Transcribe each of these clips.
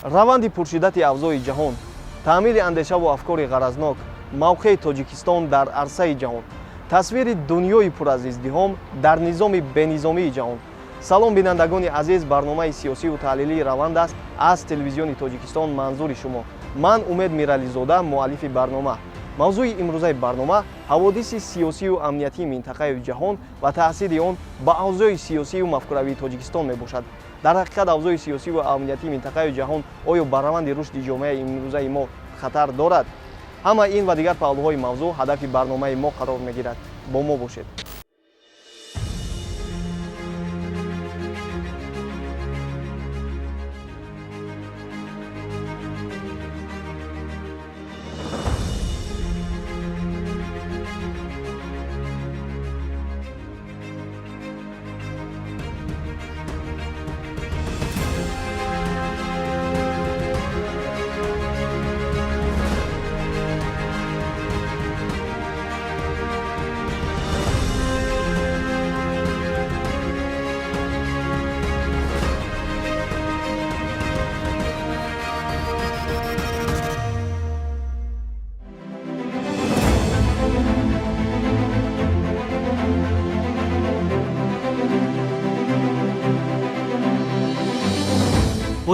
Раванди пуршиддати авзои ҷаҳон, таъмири андешаву афкори ғаразнок, мавқеи Тоҷикистон дар арсаи ҷаҳон, тасвири дунёи пур аз издиҳом дар низоми бенизомии ҷаҳон. Салом, бинандагони азиз, барномаи сиёсиву таҳлилии «Раванд» аст аз Телевизиони Тоҷикистон манзури шумо. Ман Умед Мирализода, муаллифи барнома. Мавзӯи имрӯзаи барнома ҳаводиси сиёсию амниятии минтақаи ҷаҳон ва таъсири он ба авзои сиёсию мафкуравии Тоҷикистон мебошад. Дар ҳақиқат, авзои сиёсиву амниятии минтақаи ҷаҳон оё ба раванди рушди ҷомеаи имрӯзаи мо хатар дорад? Ҳама ин ва дигар паҳлӯҳои мавзӯъ ҳадафи барномаи мо қарор мегирад. Бо мо бошед.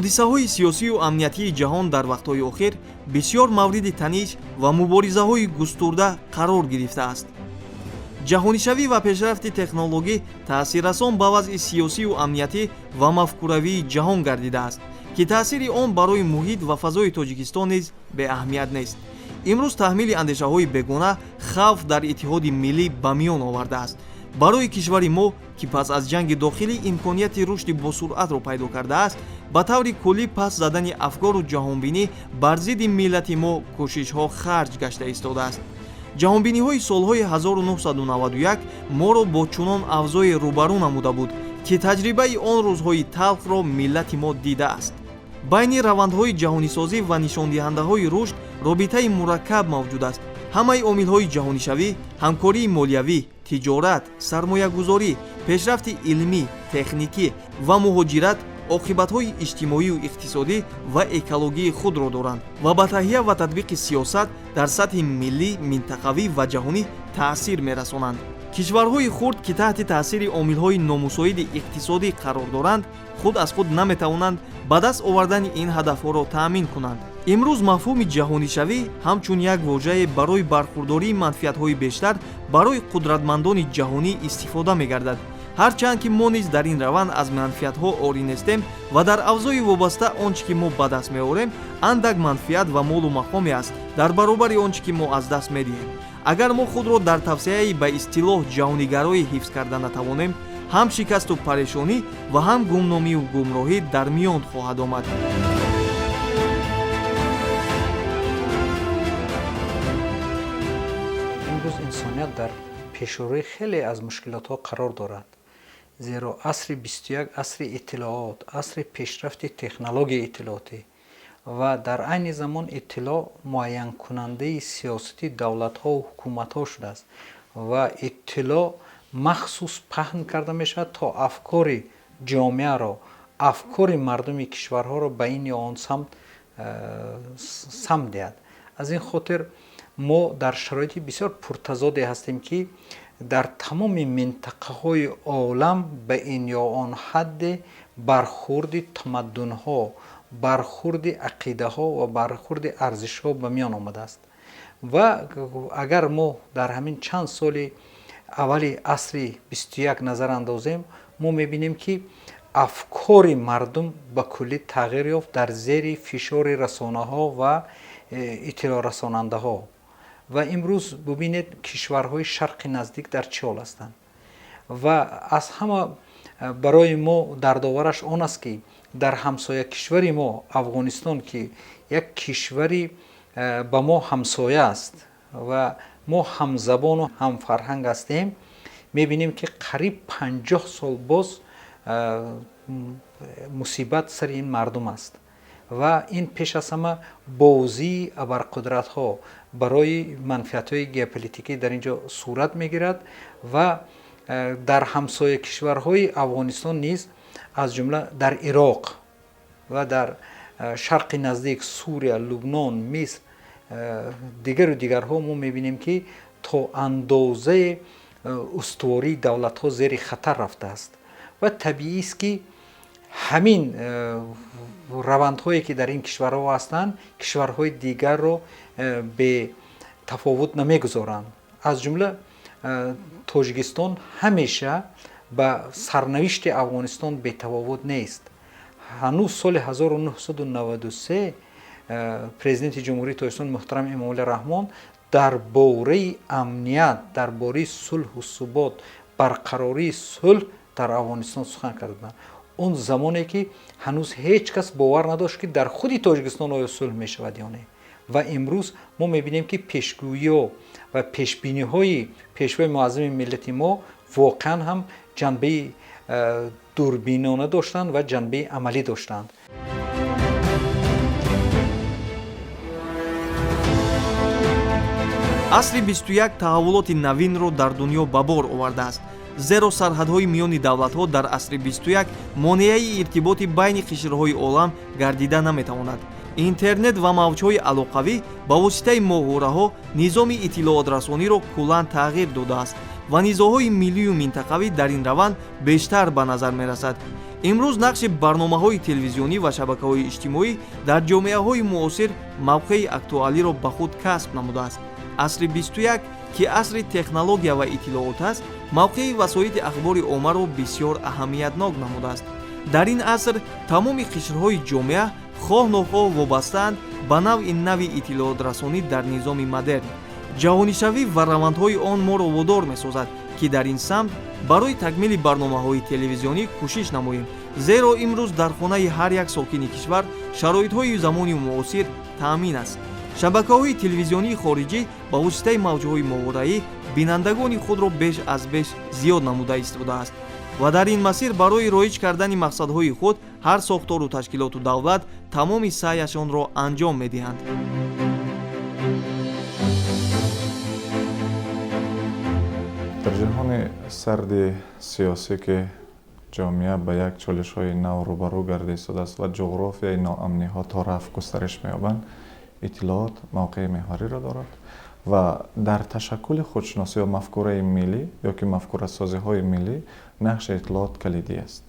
Ҳодисаҳои сиёсию амниятии ҷаҳон дар вақтҳои охир бисёр мавриди таниш ва муборизаҳои густурда қарор гирифтааст. Ҷаҳонишавӣ ва пешрафти технологӣ таъсиррасон ба вазъи сиёсию амниятӣ ва мафкуравии ҷаҳон гардидааст, ки таъсири он барои муҳит ва фазои Тоҷикистон низ беаҳамият нест. Имрӯз таҳмили андешаҳои бегона хавф дар иттиҳоди миллӣ ба миён овардааст. Барои кишвари мо, ки пас аз ҷанги дохилӣ имконияти рушди босуръатро пайдо кардааст, ба таври куллӣ пас задани афкору ҷаҳонбинӣ бар зидди миллати мо кӯшишҳо харҷ гашта истодааст. Ҷаҳонбиниҳои солҳои 1991 моро бо чунон авзое рӯбарӯ намуда буд, ки таҷрибаи он рӯзҳои талхро миллати мо дидааст. Байни равандҳои ҷаҳонисозӣ ва нишондиҳандаҳои рушд робитаи мураккаб мавҷуд аст. Ҳамаи омилҳои ҷаҳонишавӣ, ҳамкории молиявӣ, тиҷорат, сармоягузорӣ, пешрафти илмӣ, техникӣ ва муҳоҷират оқибатҳои иҷтимоию иқтисодӣ ва экологии худро доранд ва ба таҳия ва татбиқи сиёсат дар сатҳи миллӣ, минтақавӣ ва ҷаҳонӣ таъсир мерасонанд. Кишварҳои хурд, ки таҳти таъсири омилҳои номусоиди иқтисодӣ қарор доранд, худ аз худ наметавонанд ба даст овардани ин ҳадафҳоро таъмин кунанд. Имрӯз мафҳуми ҷаҳонишавӣ ҳамчун як вожае барои бархурдории манфиатҳои бештар барои қудратмандони ҷаҳонӣ истифода мегардад. Ҳарчанд ки мо низ дар ин раванд аз манфиатҳо орӣ нестем ва дар авзои вобаста он чӣ ки мо ба даст меорем, андак манфиат ва молу мақоме аст дар баробари он чӣ ки мо аз даст медиҳем. Агар мо худро дар тавсеяи ба истилоҳ ҷаҳонигароӣ ҳифз карда натавонем, ҳам шикасту парешонӣ ва ҳам гумномию гумроҳӣ дар миён хоҳад омад. Имрӯз инсоният дар пешрӯи хеле аз мушкилотҳо қарор дорад, зеро асри 21 асри иттилоот, асри пешрафти технологияи иттилоотӣ ва дар айни замон иттилоъ муайянкунандаи сиёсати давлатҳову ҳукуматҳо шудааст ва иттилоъ махсус паҳн карда мешавад, то афкори ҷомеаро, афкори мардуми кишварҳоро ба ин ё он самт самт диҳад. Аз ин хотир мо дар шароити бисёр пуртазоде ҳастем, ки дар тамоми минтақаҳои олам ба ин ё он ҳадде бархурди тамаддунҳо, бархурди ақидаҳо ва бархурди арзишҳо ба миён омадааст. Ва агар мо дар ҳамин чанд соли аввали асри 21 назар андозем, мо мебинем, ки афкори мардум ба куллӣ тағйир ёфт дар зери фишори расонаҳо ва иттилоърасонандаҳо. Ва имрӯз бубинед, кишварҳои Шарқи Наздик дар чӣ ҳол ҳастанд. Ва аз ҳама барои мо дардовараш он аст, ки дар ҳамсоя кишвари мо Афғонистон, ки як кишвари ба мо ҳамсоя аст ва мо ҳамзабону ҳамфарҳанг ҳастем, мебинем, ки қариб 50 сол боз мусибат сари ин мардум аст. Ва ин пеш аз ҳама бозии абарқудратҳо барои манфиатҳои геополитикӣ дар ин ҷо сурат мегирад. Ва дар ҳамсоя кишварҳои Афғонистон низ, аз ҷумла дар Ироқ ва дар Шарқи Наздик, Сурия, Лубнон, Миср, дигару дигарҳо мо мебинем, ки то андозаи устувории давлатҳо зери хатар рафтааст. Ва табиист, ки ҳамин равандҳое, ки дар ин кишварҳо ҳастанд, кишварҳои дигарро бетафовут намегузоранд. Аз ҷумла Тоҷикистон ҳамеша ба сарнавишти Афғонистон бетафовут нест. Ҳанӯз соли 1993 Президенти Ҷумҳурии Тоҷикистон муҳтарам Эмомалӣ Раҳмон дар бораи амният, дар бораи сулҳу субот, барқарории сулҳ дар Афғонистон сухан карда буданд. Он замоне ки ҳанӯз ҳеҷ кас бовар надошт, ки дар худи Тоҷикистон оё сулҳ мешавад ё не. Ва имрӯз мо мебинем, ки пешгӯиҳо ва пешбиниҳои Пешвои муаззами миллати мо воқеан ҳам ҷанбаи дурбинона доштанд ва ҷанбаи амалӣ доштанд. Асри 21 таҳаввулоти навинро дар дунё ба бор овардааст, зеро сарҳадҳои миёни давлатҳо дар асри 21 монеаи иртиботи байни қишрҳои олам гардида наметавонад. Интернет ва мавҷҳои алоқавӣ ба воситаи моҳвораҳо низоми иттилоотрасониро куллан тағйир додааст ва низоъҳои миллию минтақавӣ дар ин раванд бештар ба назар мерасад. Имрӯз нақши барномаҳои телевизионӣ ва шабакаҳои иҷтимоӣ дар ҷомеаҳои муосир мавқеи актуалиро ба худ касб намудааст. Асри 21, ки асри технология ва иттилоот аст, мавқеи васоити ахбори оммаро бисёр аҳамиятнок намудааст. Дар ин аср тамоми қишрҳои ҷомеа хоҳ нохоҳ вобастаанд ба навъи нави иттилоотрасонӣ дар низоми модерн. Ҷаҳонишавӣ ва равандҳои он моро водор месозад, ки дар ин самт барои такмили барномаҳои телевизионӣ кӯшиш намоем, зеро имрӯз дар хонаи ҳар як сокини кишвар шароитҳои замони муосир таъмин аст. Шабакаҳои телевизионии хориҷӣ ба воситаи мавҷҳои моҳвораӣ бинандагони худро беш аз беш зиёд намуда истодааст ва дар ин масир барои роиҷ кардани мақсадҳои худ ҳар сохтору ташкилоту давлат тамоми саъяшонро анҷом медиҳанд. Дар ҷаҳони сарди сиёсӣ, ки ҷомеа ба як чолишҳои нав рӯбарӯ гарда истодааст ва ҷуғрофияи ноамниҳо то рафт густариш меёбанд, иттилоот мавқеи меҳвариро дорад ва дар ташаккули худшиносӣ ё мафкураи миллӣ ё ки мафкурасозиҳои миллӣ нақши иттилоот калидӣ аст.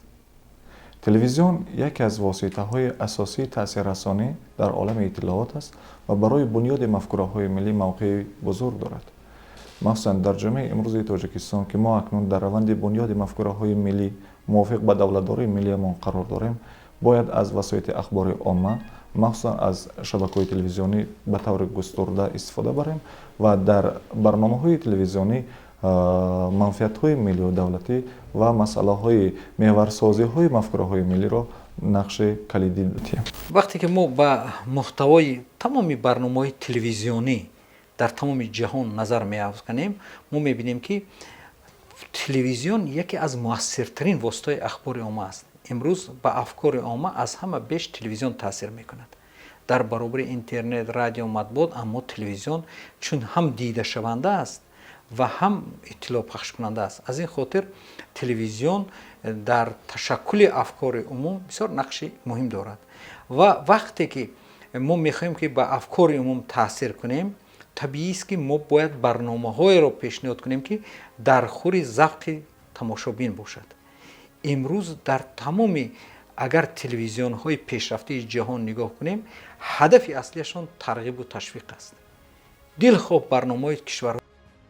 Телевизион яке аз воситаҳои асосии таъсиррасонӣ дар олами иттилоот аст ва барои бунёди мафкураҳои миллӣ мавқеи бузург дорад. Махсусан дар ҷомеаи имрӯзаи Тоҷикистон, ки мо акнун дар раванди бунёди мафкураҳои миллӣ мувофиқ ба давлатдории миллиамон қарор дорем, бояд аз васоити ахбори омма, махсусан аз шабакаҳои телевизионӣ ба таври густурда истифода барем ва дар барномаҳои телевизионӣ манфиатҳои миллию давлатӣ ва масъалаҳои меҳварсозиҳои мафкураҳои миллиро нақши калидӣ диҳем. Вақте ки мо ба муҳтавои тамоми барномаҳои телевизионӣ дар тамоми ҷаҳон назар меафканем, мо мебинем, ки телевизион яке аз муассиртарин воситаҳои ахбори омма аст. Имрӯз ба афкори омма аз ҳама беш телевизион таъсир мекунад дар баробари интернет, радио, матбуот. Аммо телевизион чун ҳам дидашаванда аст ва ҳам иттилоъ пахшкунанда аст, аз ин хотир телевизион дар ташаккули афкори умум бисёр нақши муҳим дорад. Ва вақте ки мо мехоҳем, ки ба афкори умум таъсир кунем, табиист, ки мо бояд барномаҳоеро пешниҳод кунем, ки дар хури завқи тамошобин бошад. Имрӯз дар тамоми агар телевизионҳои пешрафтаи ҷаҳон нигоҳ кунем, ҳадафи аслиашон тарғибу ташвиқ аст. Дилхоҳ барномаҳои кишварҳои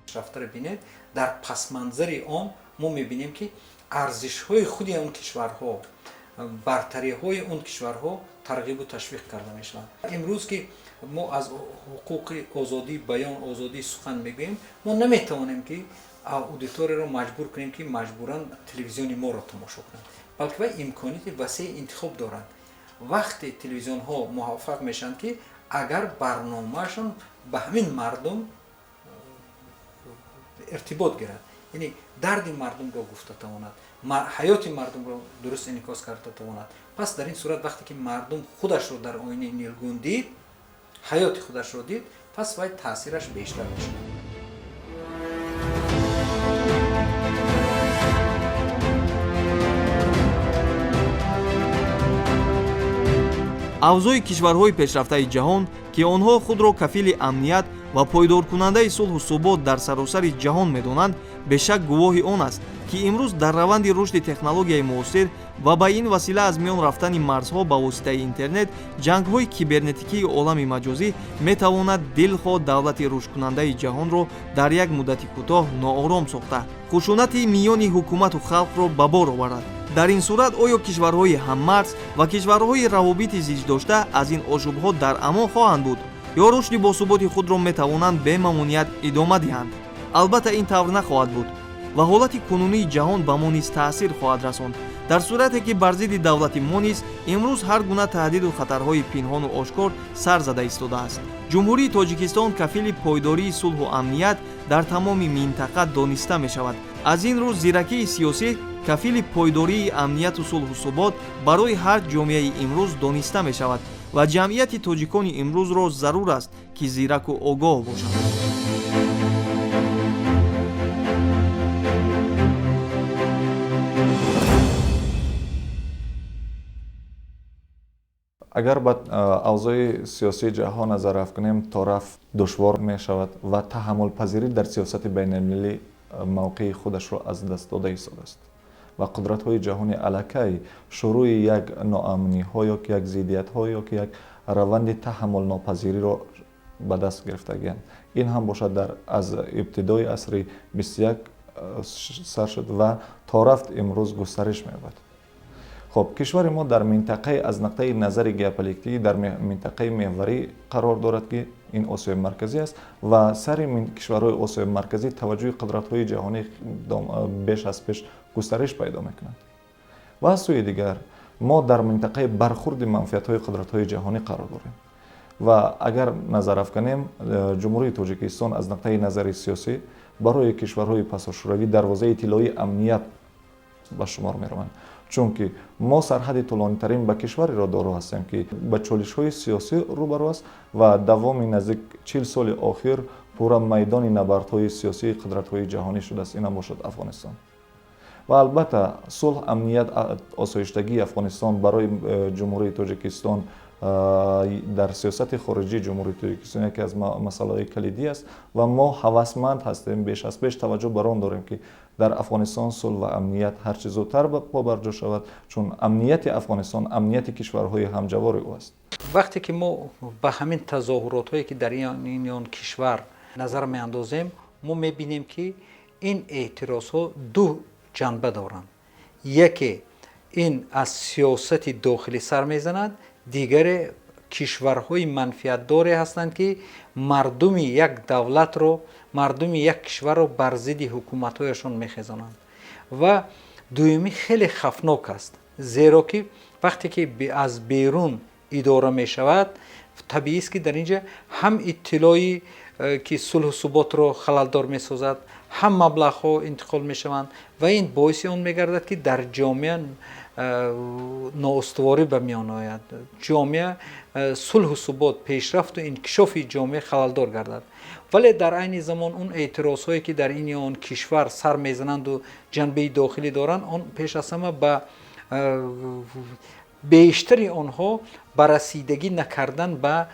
пешрафтаро бинед, дар пасманзари он мо мебинем, ки арзишҳои худи он кишварҳо, бартариҳои он кишварҳо тарғибу ташвиқ карда мешаванд. Имрӯз ки мо аз ҳуқуқи озодии баён, озодии сухан мегӯем, мо наметавонем, ки аудиторияро маҷбур кунем, ки маҷбуран телевизиони моро тамошо кунанд, балки вай имконияти васеи интихоб дорад. Вақте телевизионҳо муваффақ мешаванд, ки агар барномаашон ба ҳамин мардум иртибот гирад, яъне дарди мардумро гуфта тавонад, ҳаёти мардумро дуруст инъикос карда тавонад, пас дар ин сурат, вақте ки мардум худашро дар оинаи нилгун дид, ҳаёти худашро дид, пас вай таъсираш бештар мешавад. Авзои кишварҳои пешрафтаи ҷаҳон, ки онҳо худро кафили амният ва пойдоркунандаи сулҳу субот дар саросари ҷаҳон медонанд, бешак гувоҳи он аст, ки имрӯз дар раванди рушди технологияи муосир ва ба ин васила аз миён рафтани марзҳо ба воситаи интернет, ҷангҳои кибернетикии олами маҷозӣ метавонад дилхоҳ давлати рушдкунандаи ҷаҳонро дар як муддати кӯтоҳ ноором сохта, хушунати миёни ҳукумату халқро ба бор оварад. Дар ин сурат оё кишварҳои ҳаммарз ва кишварҳои равобити зичдошта аз ин ошӯбҳо дар амон хоҳанд буд ё рушди босуботи худро метавонанд бемамоният идома диҳанд? Албатта, ин тавр нахоҳад буд ва ҳолати кунунии ҷаҳон ба мо низ таъсир хоҳад расонд, дар сурате ки бар зидди давлати мо низ имрӯз ҳар гуна таҳдиду хатарҳои пинҳону ошкор сар зада истодааст. Ҷумҳурии Тоҷикистон кафили пойдории сулҳу амният дар тамоми минтақа дониста мешавад. Аз ин рӯз зиракии сиёсӣ кафили пойдории амнияту сулҳу субот барои ҳар ҷомеаи имрӯз дониста мешавад ва ҷамъияти тоҷикони имрӯзро зарур аст, ки зираку огоҳ бошанд. Агар ба авзои сиёсии ҷаҳон назар афкунем, то рафт душвор мешавад ва таҳаммулпазирӣ дар сиёсати байналмилалӣ мавқеи худашро аз даст дода истодааст ва қудратҳои ҷаҳони аллакай шурӯи як ноамниҳо ё ки як зиддиятҳо ё ки як раванди таҳаммулнопазириро ба даст гирифтагианд. Ин ҳам бошад дар аз ибтидои асри 21 сар шуд ва то рафт имрӯз густариш меёбад. Хоб, кишвари мо дар минтақаи аз нуқтаи назари геополитикӣ дар минтақаи меҳварӣ қарор дорад, ки ин Осиёи Марказӣ аст ва сари кишварҳои Осиёи Марказӣ таваҷҷӯҳи қудратҳои ҷаҳонӣ беш аз пеш густариш пайдо мекунад. Ва аз сӯи дигар мо дар минтақаи бархурди манфиатҳои қудратҳои ҷаҳонӣ қарор дорем ва агар назар афканем, Ҷумҳурии Тоҷикистон аз нуқтаи назари сиёсӣ барои кишварҳои пасошӯравӣ дарвозаи тиллоии амният ба шумор мераванд, чунки мо сарҳади тӯлонитарин ба кишвареро доро ҳастем, ки ба чолишҳои сиёсӣ рӯбарӯ аст ва давоми наздик 40 соли охир пурра майдони набардҳои сиёсии қудратҳои ҷаҳонӣ шудааст. Инам бошад Афғонистон. Ва албатта, сулҳ, амният, осоиштагии Афғонистон барои Ҷумҳурии Тоҷикистон дар сиёсати хориҷии Ҷумҳурии Тоҷикистон яке аз масъалаҳои калидӣ аст ва мо ҳавасманд ҳастем, беш аз пеш таваҷҷӯҳ бар он дорем, ки дар Афғонистон сулҳ ва амният ҳарчи зудтар побарҷо шавад, чун амнияти Афғонистон амнияти кишварҳои ҳамҷавори ӯ аст. Вақте ки мо ба ҳамин тазоҳуротҳое, ки дар ин он кишвар назар меандозем, мо мебинем, ки ин эътирозҳо ду ҷанба доранд. Яке ин аз сиёсати дохилӣ сар мезанад, дигаре кишварҳои манфиатдоре ҳастанд, ки мардуми як давлатро, мардуми як кишварро бар зидди ҳукуматҳояшон мехезонанд. Ва дуюмӣ хеле хавфнок аст, зеро ки вақте ки аз берун идора мешавад, табиист, ки дар ин ҷа ҳам иттилои, ки сулҳу суботро халалдор месозад, ҳам маблағҳо интиқол мешаванд ва ин боиси он мегардад, ки дар ҷомеа ноустуворӣ ба миён ояд, ҷомеа сулҳу субот, пешрафту инкишофи ҷомеа халалдор гардад. Вале дар айни замон он эътирозҳое, ки дар ин ё он кишвар сар мезананду ҷанбаи дохилӣ доранд, он пеш аз ҳама ба бештари онҳо ба расидагӣ накардан ба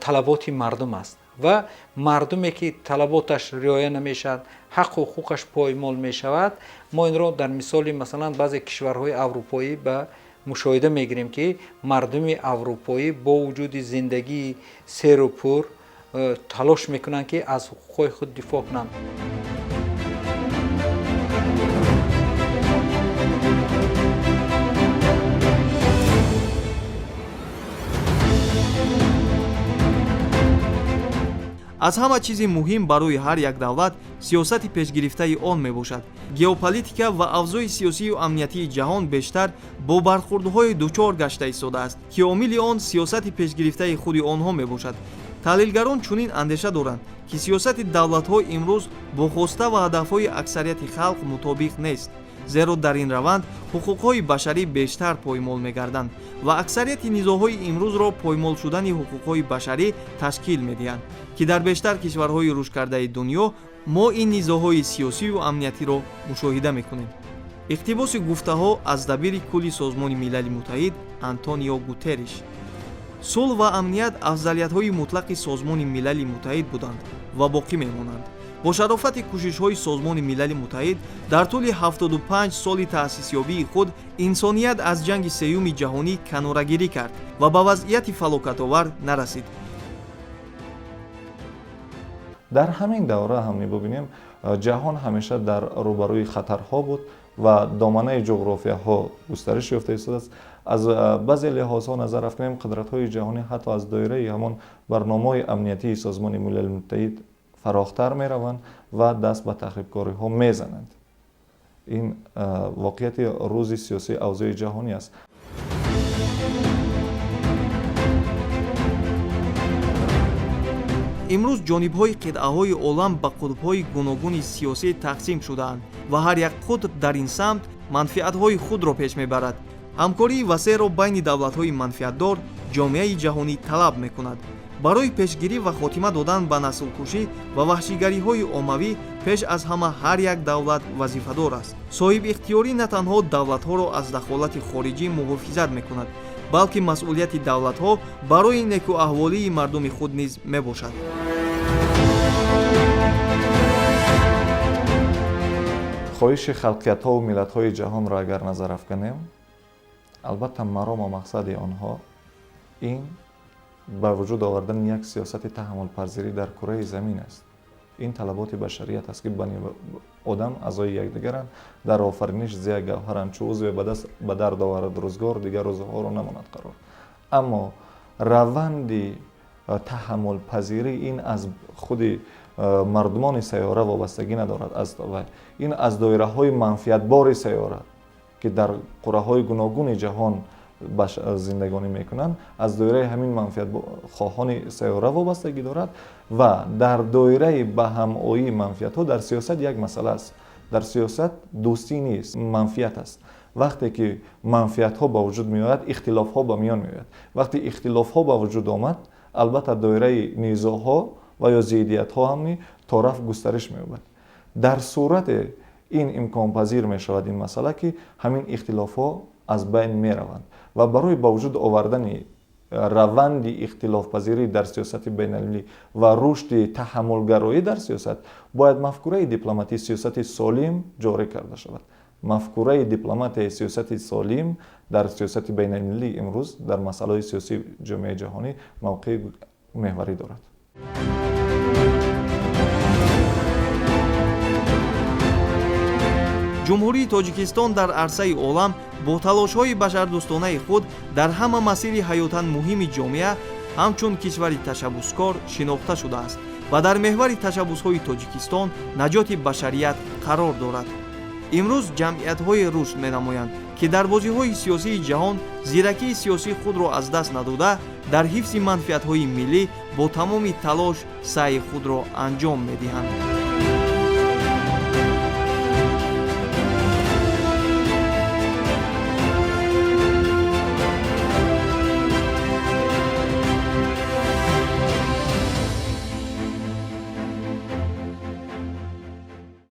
талаботи мардум аст ва мардуме, ки талаботаш риоя намешавад, ҳаққу ҳуқуқаш поймол мешавад. Мо инро дар мисоли, масалан, баъзе кишварҳои аврупоӣ ба мушоҳида мегирем, ки мардуми аврупоӣ бо вуҷуди зиндагии серу пур талош мекунанд, ки аз ҳуқуқҳои худ дифоъ кунанд. Аз ҳама чизи муҳим барои ҳар як давлат сиёсати пешгирифтаи он мебошад. Геополитика ва авзои сиёсию амниятии ҷаҳон бештар бо бархурдҳои дучор гашта истодааст, ки омили он сиёсати пешгирифтаи худи онҳо мебошад. Таҳлилгарон чунин андеша доранд, ки сиёсати давлатҳо имрӯз бо хоста ва ҳадафҳои аксарияти халқ мутобиқ нест, зеро дар ин раванд ҳуқуқҳои башарӣ бештар поймол мегарданд ва аксарияти низоъҳои имрӯзро поймол шудани ҳуқуқҳои башарӣ ташкил медиҳанд, ки дар бештар кишварҳои рушдкардаи дунё мо ин низоъҳои сиёсию амниятиро мушоҳида мекунем. Иқтибоси гуфтаҳо аз дабири кулли Созмони Милали Муттаҳид Антонио Гутерриш. Сулҳ ва амният афзалиятҳои мутлақи Созмони Милали Муттаҳид буданд ва боқӣ мемонанд. Бо шарофати кӯшишҳои Созмони Милали Муттаҳид дар тӯли 75 соли таъсисёбии худ инсоният аз ҷанги сеюми ҷаҳонӣ канорагирӣ кард ва ба вазъияти фалокатовар нарасид. Дар ҳамин давра ҳам мебинем, ҷаҳон ҳамеша дар рӯбарӯи хатарҳо буд ва доманаи ҷуғрофияҳо густариш ёфта истодааст. Аз баъзе лиҳозҳо назар афканем, қудратҳои ҷаҳонӣ ҳатто аз доираи ҳамон барномаҳои амниятии Созмони Милали Муттаҳид фарохтар мераванд ва даст ба тахрибкориҳо мезананд. Ин воқеияти рӯзи сиёсии авзои ҷаҳонӣ аст. Имрӯз ҷонибҳои қитъаҳои олам ба қутбҳои гуногуни сиёсӣ тақсим шудаанд ва ҳар як қутб дар ин самт манфиатҳои худро пеш мебарад. Ҳамкории васеъро байни давлатҳои манфиатдор ҷомеаи ҷаҳонӣ талаб мекунад. Барои пешгирӣ ва хотима додан ба наслкушӣ ва ваҳшигариҳои оммавӣ пеш аз ҳама ҳар як давлат вазифадор аст. Соҳибихтиёрӣ на танҳо давлатҳоро аз дахолати хориҷӣ муҳофизат мекунад, балки масъулияти давлатҳо барои некӯаҳволии мардуми худ низ мебошад. Хоҳиши халқиятҳову миллатҳои ҷаҳонро агар назар афканем, албатта марому мақсади онҳо ин ба вуҷуд овардани як сиёсати таҳаммулпазирӣ дар кураи замин аст. Ин талаботи башарият аст, ки бани одам аъзои якдигаранд, дар офариниш зия гавҳаранд, чу узве ба даст ба дард оварад рӯзгор, дигар рӯзҳоро намонад қарор. Аммо раванди таҳаммулпазирӣ ин аз худи мардумони сайёра вобастагӣ надорад, ин аз доираҳои манфиатбори сайёра, ки дар қураҳои гуногуни ҷаҳон зиндагонӣ мекунанд, аз доираи ҳамин манфиатхоҳони сайёра вобастагӣ дорад ва дар доираи ба ҳамоии манфиатҳо дар сиёсат як масъала аст. Дар сиёсат дӯстӣ нест, манфиат аст. Вақте ки манфиатҳо ба вуҷуд меояд, ихтилофҳо ба миён меояд. Вақте ихтилофҳо ба вуҷуд омад, албатта доираи низоъҳо ва ё зиддиятҳо ҳам то рафт густариш меёбад. Дар сурате ин имконпазир мешавад ин масъала, ки ҳамин ихтилофҳо аз байн мераванд ва барои ба вуҷуд овардани раванди ихтилофпазирӣ дар сиёсати байналмилалӣ ва рушди таҳаммулгароӣ дар сиёсат бояд мафкураи дипломатии сиёсати солим ҷорӣ карда шавад. Мафкураи дипломатияи сиёсати солим дар сиёсати байналмилалӣ имрӯз дар масъалаҳои сиёсии ҷомеаи ҷаҳонӣ мавқеи меҳварӣ дорад. Ҷумҳурии Тоҷикистон дар арсаи олам бо талошҳои башардӯстонаи худ дар ҳама масири ҳаётан муҳими ҷомеа ҳамчун кишвари ташаббускор шинохта шудааст ва дар меҳвари ташаббусҳои Тоҷикистон наҷоти башарият қарор дорад. Имрӯз ҷамъиятҳое рушд менамоянд, ки дар бозиҳои сиёсии ҷаҳон зиракии сиёсии худро аз даст надода, дар ҳифзи манфиатҳои миллӣ бо тамоми талош саъйи худро анҷом медиҳанд.